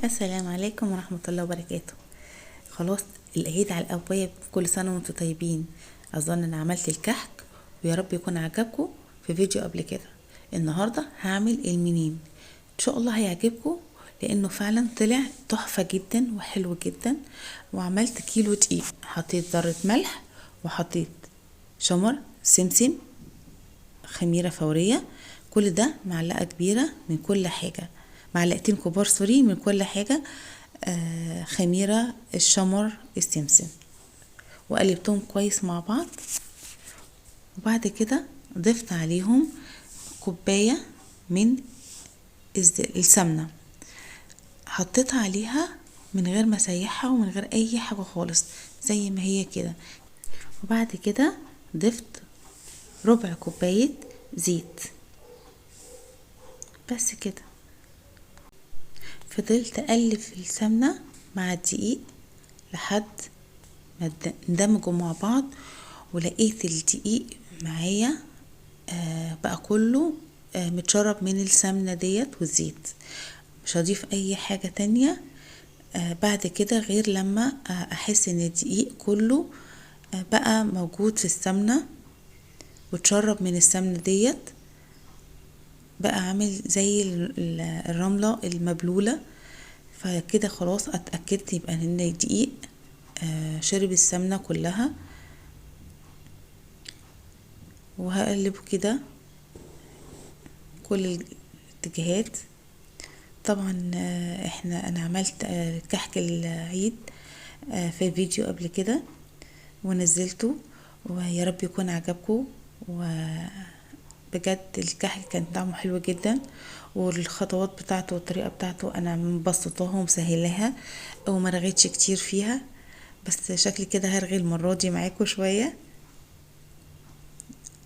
السلام عليكم ورحمة الله وبركاته. خلاص العيد على الأبواب، كل سنة وانتم طيبين. أظن أنا عملت الكحك ويا رب يكون عجبكم في فيديو قبل كده. النهاردة هعمل المنين، إن شاء الله هيعجبكم لأنه فعلا طلع تحفة جدا وحلو جدا. وعملت كيلو دقيق، حطيت ذرة ملح وحطيت شمر، سمسم، خميرة فورية، كل ده معلقة كبيرة من كل حاجة، معلقتين كبار sorry من كل حاجة، خميرة، الشمر، السمسم، وقلبتهم كويس مع بعض. وبعد كده ضفت عليهم كوباية من السمنة، حطيتها عليها من غير ما اسيحها ومن غير اي حاجة خالص، زي ما هي كده. وبعد كده ضفت ربع كوباية زيت بس كده. فضلت اقلب في السمنة مع الدقيق لحد ما اندمجوا مع بعض، ولقيت الدقيق معايا بقى كله متشرب من السمنة ديت والزيت. مش هضيف اي حاجة تانية بعد كده غير لما احس ان الدقيق كله بقى موجود في السمنة وتشرب من السمنة ديت، بقى عامل زي الرملة المبلولة. فكده خلاص اتأكدت يبقى ان الدقيق شرب السمنة كلها. وهقلبه كده كل الاتجاهات. طبعا انا عملت كحك العيد في فيديو قبل كده ونزلته، ويا رب يكون عجبكم. وبجد الكحك كان طعمه حلو جدا، والخطوات بتاعته والطريقة بتاعته انا مبسطاها ومسهلاها وما رغيتش كتير فيها، بس شكلي كده هرغي المرة دي معاكم شوية.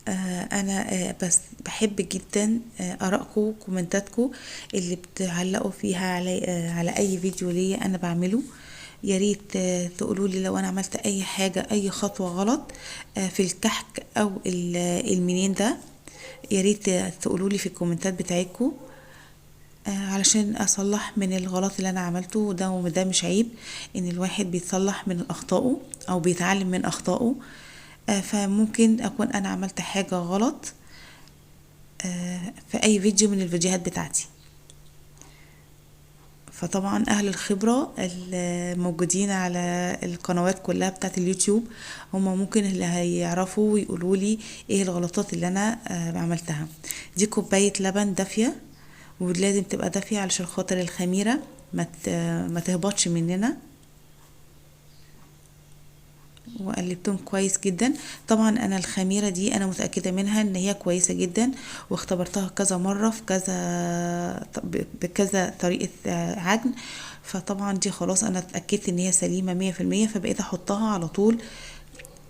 انا بس بحب جدا ارائكم وكومنتاتكم اللي بتعلقوا فيها على اي فيديو ليا انا بعمله. يا ريت تقولوا لي لو انا عملت اي حاجة، اي خطوة غلط في الكحك او المنين ده، يا ريت تقولوا لي في الكومنتات بتاعتكم علشان اصلح من الغلط اللي انا عملته ده. وده مش عيب ان الواحد بيتصلح من اخطائه او بيتعلم من اخطائه. فممكن اكون انا عملت حاجة غلط في اي فيديو من الفيديوهات بتاعتي. فطبعا اهل الخبرة الموجودين على القنوات كلها بتاعت اليوتيوب هما ممكن اللي هيعرفوا ويقولوا لي ايه الغلطات اللي انا عملتها. دي كوباية لبن دافية، ولازم تبقى دافية علشان خاطر الخميرة ما تهبطش مننا. وقلبتهم كويس جدا. طبعا انا الخميرة دي انا متأكدة منها ان هي كويسة جدا، واختبرتها كذا مرة في كذا بكذا طريقة عجن، فطبعا دي خلاص انا اتأكدت ان هي سليمة 100%. فبقيت احطها على طول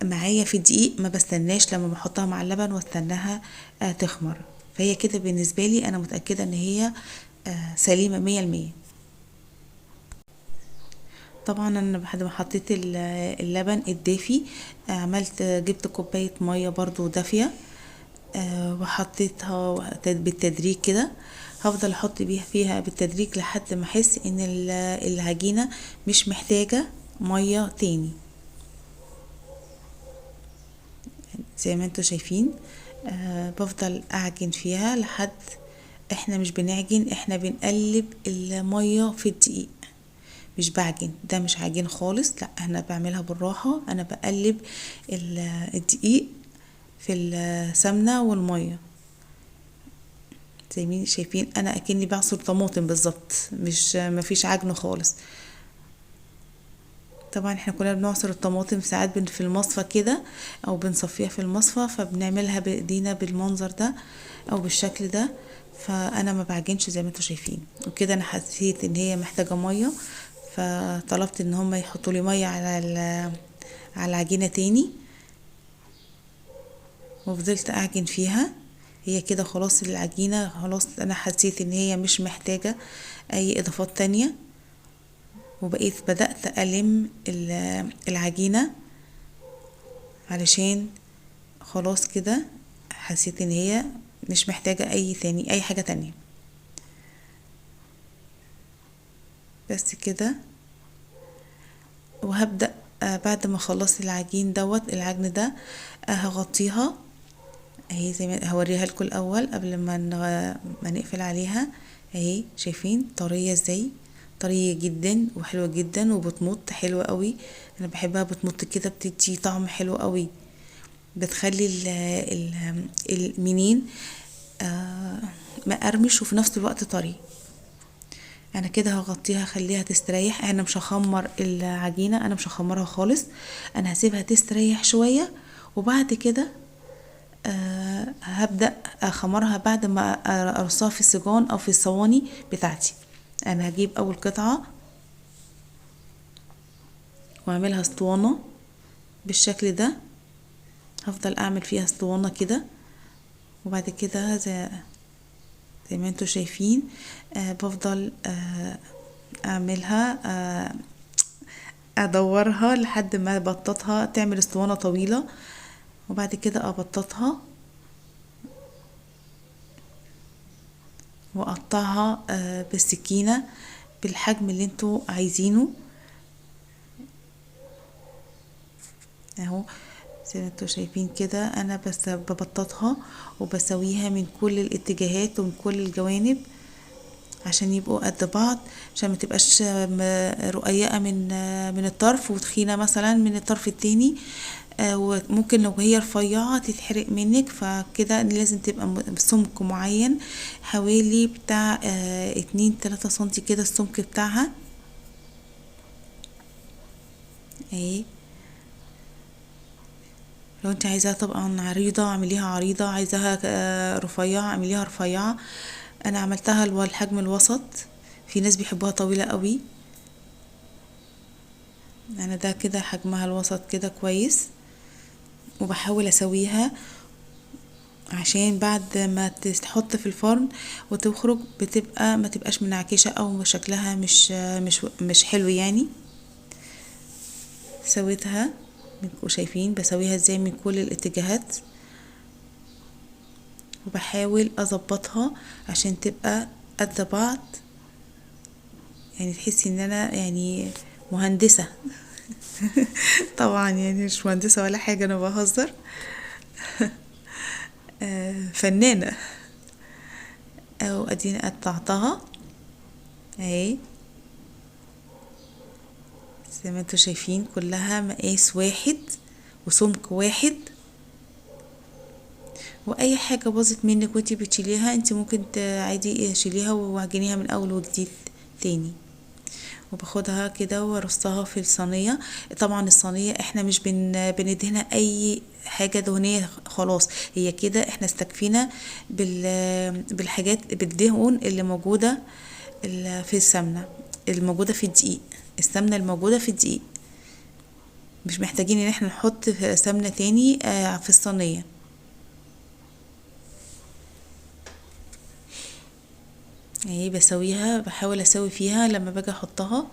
معايا في الدقيق، ما بستناش لما بحطها مع اللبن واستناها تخمر. فهي كده بالنسبة لي انا متأكدة ان هي سليمة 100%. طبعا انا بعد ما حطيت اللبن الدافي، جبت كوباية مية برضو دافية، وحطيتها بالتدريج كده. هفضل احط فيها بالتدريج لحد ما احس ان العجينة مش محتاجة مية تاني. زي ما انتوا شايفين، بفضل اعجن فيها لحد، احنا مش بنعجن، احنا بنقلب المية في الدقيق، مش بعجن، ده مش عجين خالص، لا انا بعملها بالراحة. انا بقلب الدقيق في السمنة والمية زي ما شايفين، انا اكني بعصر طماطم بالظبط، مش مفيش عجن خالص. طبعا احنا كلنا بنعصر الطماطم ساعات في المصفى كده، او بنصفيها في المصفى، فبنعملها بايدينا بالمنظر ده او بالشكل ده. فانا ما بعجنش زي ما انتوا شايفين وكده. انا حسيت ان هي محتاجة مية، فطلبت ان هم يحطوا لي ميه على العجينه تاني، وفضلت اعجن فيها. هي كده خلاص العجينه، خلاص انا حسيت ان هي مش محتاجه اي اضافات تانية، وبقيت بدأت الم العجينه علشان خلاص كده حسيت ان هي مش محتاجه اي حاجه تانية. بس كده. وهبدأ بعد ما اخلص العجين دوت العجن ده هغطيها اهي زي ما هوريها لكم الاول قبل ما نقفل عليها. اهي شايفين طرية ازاي، طرية جدا وحلوه جدا وبتمط حلوة قوي. انا بحبها بتمط كده، بتدي طعم حلو قوي، بتخلي المنين مقرمش وفي نفس الوقت طري. انا كده هغطيها خليها تستريح. انا مش هخمر العجينة، انا مش هخمرها خالص، انا هسيبها تستريح شوية وبعد كده هبدأ اخمرها بعد ما ارصها في السجان او في الصواني بتاعتي. انا هجيب اول قطعه واعملها اسطوانة بالشكل ده، هفضل اعمل فيها اسطوانة كده. وبعد كده زي ما انتوا شايفين بفضل اعملها ادورها لحد ما بططها تعمل اسطوانة طويلة، وبعد كده ابططها واقطعها بالسكينة بالحجم اللي انتوا عايزينه اهو زي ما انتوا شايفين كده. انا بس ببططها وبسويها من كل الاتجاهات ومن كل الجوانب عشان يبقوا قد بعض، عشان ما تبقاش رقيقه من الطرف وتخينه مثلا من الطرف التاني، وممكن لو هي رفيعة تتحرق منك. فكده لازم تبقى بسمك معين حوالي بتاع 2-3 سنتي كده السمك بتاعها اهي. لو انت عايزاها طبعا عريضة اعمليها عريضة، عايزاها رفيعة اعمليها رفيعة. انا عملتها الحجم الوسط، في ناس بيحبوها طويلة قوي، انا ده كده حجمها الوسط كده كويس. وبحاول اسويها عشان بعد ما تتحط في الفرن وتخرج بتبقى ما تبقاش منعكشة او شكلها مش مش مش حلو يعني. سويتها وشايفين بسويها ازاي من كل الاتجاهات، وبحاول اظبطها عشان تبقى قد بعض، يعني تحسي ان انا يعني مهندسة طبعا يعني مش مهندسة ولا حاجة، انا بهزر فنانة. او اديني قطعتها اهي زي ما انتوا شايفين، كلها مقاس واحد وسمك واحد. واي حاجة باظت منك وانتي بتشيليها انتي ممكن عادي شيليها وعجنيها من اول وجديد تاني. وباخدها كده وارصها في الصينية. طبعا الصينية احنا مش بندهنها اي حاجة دهنية خلاص، هي كده احنا استكفينا بالحاجات بالدهون اللي موجودة في السمنة الموجودة في الدقيق، السمنة الموجودة في الدقيق، مش محتاجين ان احنا نحط سمنة تاني في الصينية. اهي بسويها، بحاول اسوي فيها لما باجي احطها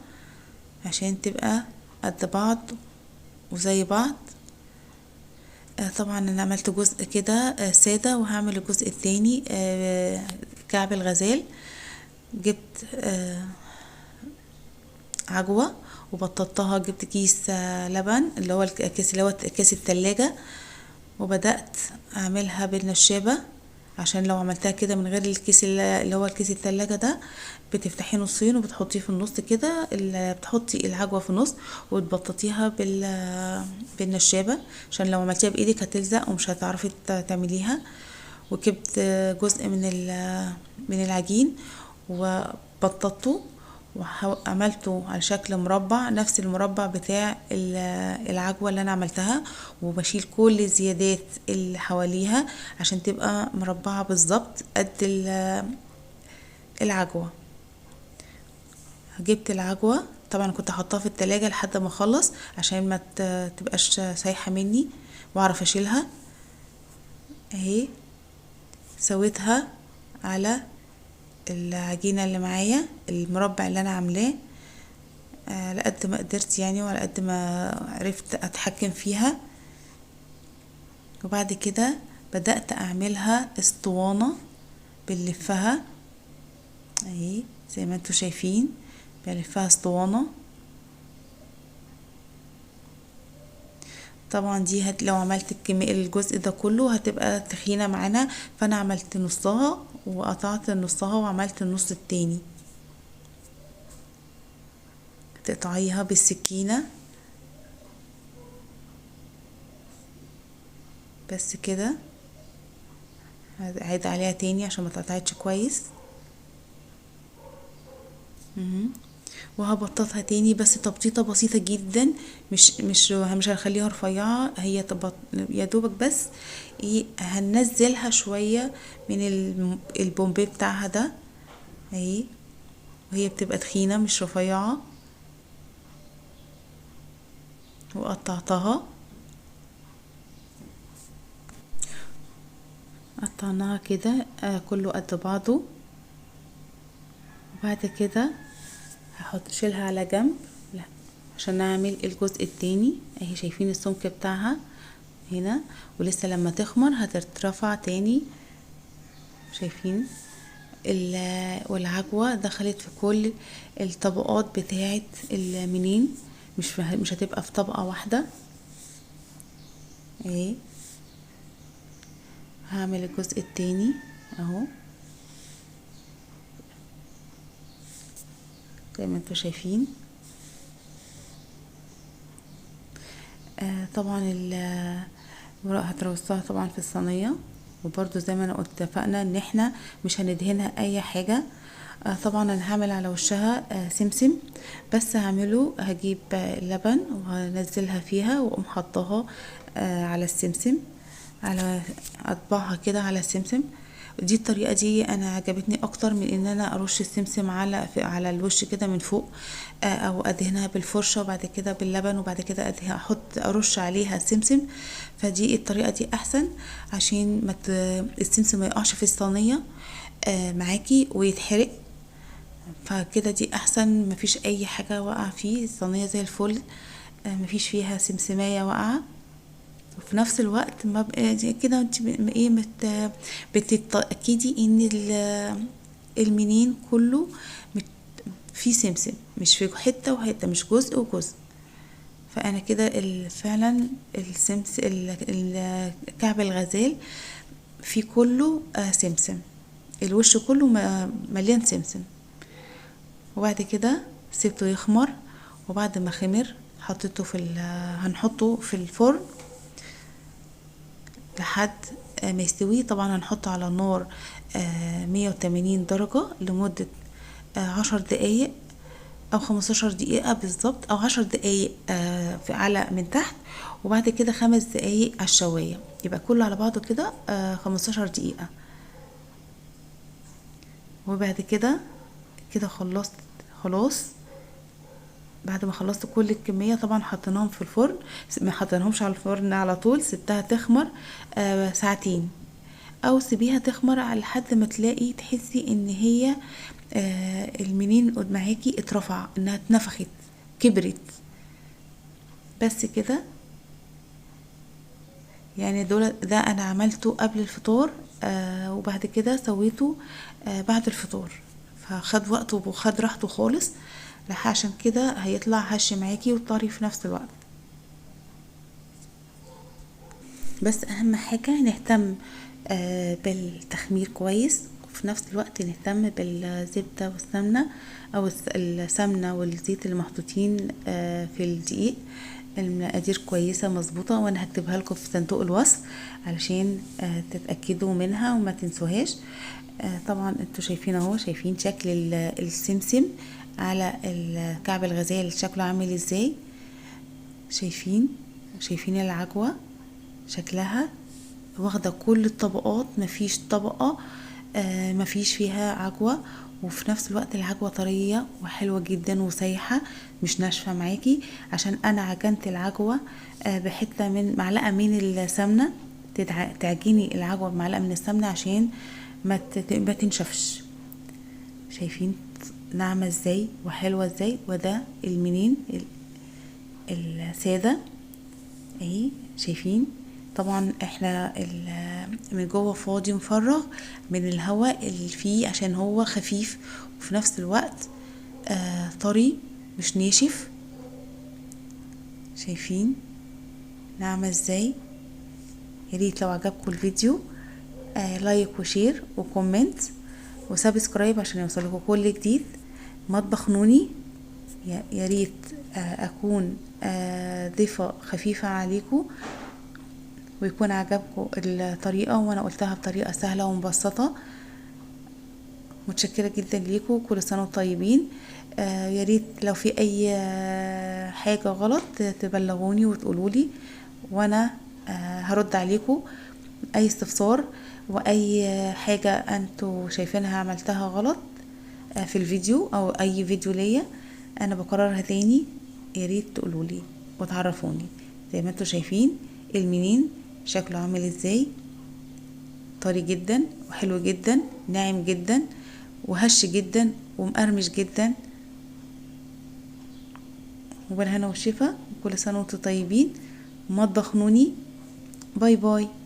عشان تبقى قد بعض وزي بعض. طبعا انا عملت جزء كده سادة، وهعمل الجزء التاني كعب الغزال. جبت عجوة وبططتها، جبت كيس لبن اللي هو الكيس اللي هو كيس التلاجة، وبدأت اعملها بالنشابة عشان لو عملتها كده من غير الكيس اللي هو الكيس التلاجة ده بتفتحيه نصين وبتحطيه في النص كده، بتحطي العجوة في النص وتبططيها بالنشابة عشان لو عملتيها بايدك هتلزق ومش هتعرفي تعمليها. وجبت جزء من العجين وبططته وعملته على شكل مربع، نفس المربع بتاع العجوة اللي انا عملتها، وبشيل كل الزيادات اللي حواليها عشان تبقى مربعة بالظبط قد العجوة. جبت العجوة طبعا كنت حاطاها في التلاجة لحد ما اخلص عشان ما تبقاش سايحة مني واعرف اشيلها. اهي سويتها على العجينة اللي معايا المربع اللي انا عاملاه على قد ما قدرت يعني، وعلى قد ما عرفت اتحكم فيها. وبعد كده بدأت اعملها اسطوانة بنلفها اهي زي ما انتوا شايفين، بلفها اسطوانة. طبعا دي لو عملت الكمية الجزء ده كله هتبقى تخينة معانا، فانا عملت نصها وقطعت نصها وعملت النص التاني. تقطعيها بالسكينة بس كده. هعيد عليها تاني عشان ما تقطعتش كويس. وهبططها تاني بس تبطيطه بسيطة جدا، مش مش مش هنخليها رفيعة، هي يا دوبك بس ايه هننزلها شوية من البومبي بتاعها ده اهي، وهي بتبقى تخينة مش رفيعة. وقطعتها، قطعناها كده كله قد بعضه. وبعد كده هحط شيلها على جنب لا عشان نعمل الجزء التاني اهي. شايفين السمك بتاعها هنا، ولسه لما تخمر هتترفع تاني. شايفين والعجوة دخلت في كل الطبقات بتاعت المنين، مش هتبقى في طبقة واحدة اهي. هعمل الجزء التاني اهو زي ما انتوا شايفين. طبعا الورق هترصها طبعا في الصينية، وبرده زي ما انا قلت اتفقنا ان احنا مش هندهنها اي حاجة. طبعا انا هعمل على وشها سمسم، بس هعمله هجيب لبن وهنزلها فيها واقوم حطاها على السمسم، على اطبعها كده على السمسم. دي الطريقة دي انا عجبتني اكتر من ان انا ارش السمسم على الوش كده من فوق، او ادهنها بالفرشه وبعد كده باللبن وبعد كده احط ارش عليها السمسم. فدي الطريقة دي احسن عشان ما السمسم ما يقعش في الصينية معاكي ويتحرق. فكده دي احسن، مفيش اي حاجة واقعه فيه، الصينية زي الفل، مفيش فيها سمسمايه واقعه. وفي نفس الوقت ما كده انت ايه بتتاكدي ان المنين كله فيه سمسم، مش في حتة وحتة، مش جزء وجزء. فانا كده فعلا السمس الكعب الغزال في كله سمسم، الوش كله مليان سمسم. وبعد كده سيبته يخمر، وبعد ما خمر حطيته في هنحطه في الفرن لحد ما يستوي. طبعا هنحطه على النار 180 درجة لمدة 10 دقايق او 15 دقيقة بالظبط، او 10 دقايق على من تحت، وبعد كده 5 دقايق على الشواية، يبقى كله على بعضه كده 15 دقيقة. وبعد كده كده خلصت خلاص. بعد ما خلصت كل الكمية طبعا حطيناهم في الفرن، ما حطيناهمش على الفرن على طول، سبتها تخمر ساعتين، او سيبيها تخمر على لحد ما تلاقي تحسي ان هي المنين معاكي اترفع، انها اتنفخت كبرت. بس كده يعني. دول ده انا عملته قبل الفطار، وبعد كده سويته بعد الفطار، فخد وقته وخد راحته خالص، عشان كده هيطلع هش معاكي وطري في نفس الوقت. بس اهم حاجة نهتم بالتخمير كويس، وفي نفس الوقت نهتم بالزبدة والسمنة، او السمنة والزيت اللي محطوطين في الدقيق. المقادير كويسة مظبوطة، وانا هكتبها لكم في صندوق الوصف علشان تتأكدوا منها وما تنسوهاش. طبعا انتوا شايفين اهو، شايفين شكل السمسم على الكعب الغزال شكله عامل ازاي. شايفين العجوة شكلها واخدة كل الطبقات، مفيش طبقة مفيش فيها عجوة، وفي نفس الوقت العجوة طرية وحلوة جدا وسايحة مش ناشفة معاكي، عشان انا عجنت العجوة بحتة من معلقة من السمنة. تعجني العجوة بمعلقة من السمنة عشان ما تنشفش. شايفين ناعمة ازاي وحلوة ازاي. وده المنين السادة اهي، شايفين. طبعا احنا من جوه فاضي مفرغ من الهواء اللي فيه عشان هو خفيف، وفي نفس الوقت طري مش ناشف. شايفين ناعمة ازاي؟ ياريت لو عجبكم الفيديو like و share و comment و subscribe عشان يوصلكم كل جديد. مطبخ نوني، يا ريت اكون ضيفة خفيفة عليكم ويكون عجبكم الطريقة، وانا قلتها بطريقة سهلة ومبسطة. متشكرة جدا ليكم، كل سنة وانتم طيبين. يا ريت لو في اي حاجة غلط تبلغوني وتقولولي، وانا هرد عليكم اي استفسار واي حاجة انتوا شايفينها عملتها غلط في الفيديو او اي فيديو ليا انا بكررها تاني، يا ريت تقولولي وتعرفوني. زي ما انتوا شايفين المنين شكله عامل ازاي، طري جدا وحلو جدا، ناعم جدا وهش جدا ومقرمش جدا. وبالهنا والشفا، وكل سنة وانتوا طيبين. مطبخ نوني، bye bye.